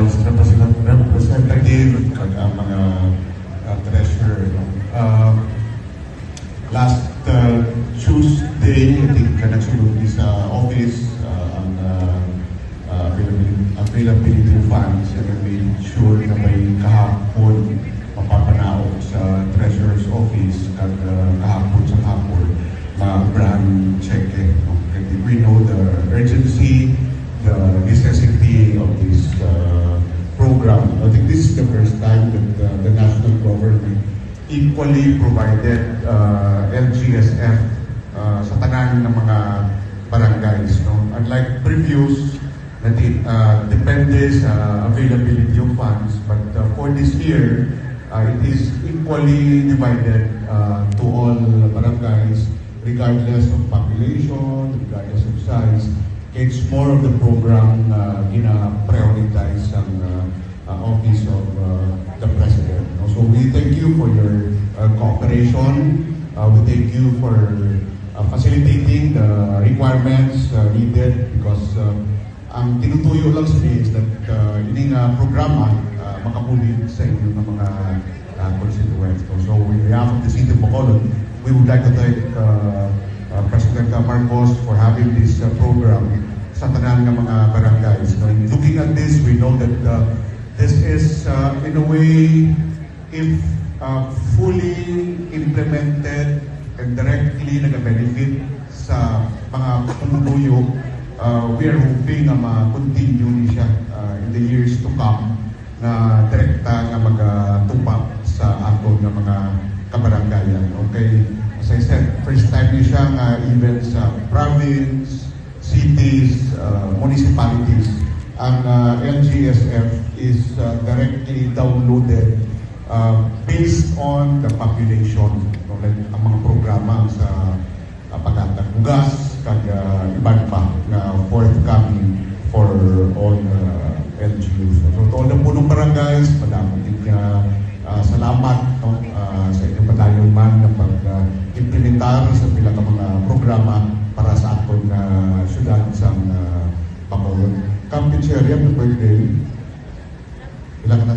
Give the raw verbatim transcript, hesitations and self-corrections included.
Represent-, representative, kag ang mga, uh, treasurer, no? Uh, last, uh, Tuesday, I think, uh, nagsulod mi sa office, uh, ang, uh, uh, availability, availability of funds, and I made sure na by kahapon mapapanaog sa treasurer's office kag, uh, kahapon sa hapon, ma-, brand check, eh, no? Kay we know the urgency, the necessity of this, uh, program. I think this is the first time that, uh, the national government equally provided, uh, L G S F, uh, sa tanan ng mga barangays, no? Unlike previous, na di-, uh, depende sa availability of funds, but, uh, for this year, uh, it is equally divided, uh, to all barangays, regardless of population, regardless of size. It's more of the program na gina-prioritize ang, uh, uh, Office of, uh, the President, no? So we thank you for your, uh, cooperation. Uh, we thank you for, uh, facilitating the requirements, uh, needed because, uh, ang tinutuyo lang sa is that, uh, ini nga programa, uh, makabulig sa inyo nga mga, uh, constituents. So, so, on behalf of the City of Bacolod, we would like to thank, uh, uh, President Marcos for having this, uh, program sa tanan nga mga barangays. So, in looking at this, we know that, uh, this is, uh, in a way, if, uh, fully implemented and directly nag-benefit sa mga pumuluyo, uh, we are hoping nga ma-continue ni siya, uh, in the years to come, nga direkta nga magatupak sa aton nga mga kabarangayan. Okay, as I said, first time ni siya nga even sa province, cities, uh, municipalities, ang, uh, L G S F is, uh, directly downloaded, uh, based on the population, no? Like, ang mga programa sa, uh, paghatag bugas, kag, uh, iban pa nga forthcoming for all, uh, L G Us. So, to all the punong barangays, madamo gid nga, uh, salamat, no, uh, sa inyong padayon man nga pag, uh, implementar sa pila ka mga programa para sa aton nga syudad sang, uh, Bacolod. Kang Pitseria, happy birthday. Pila ka na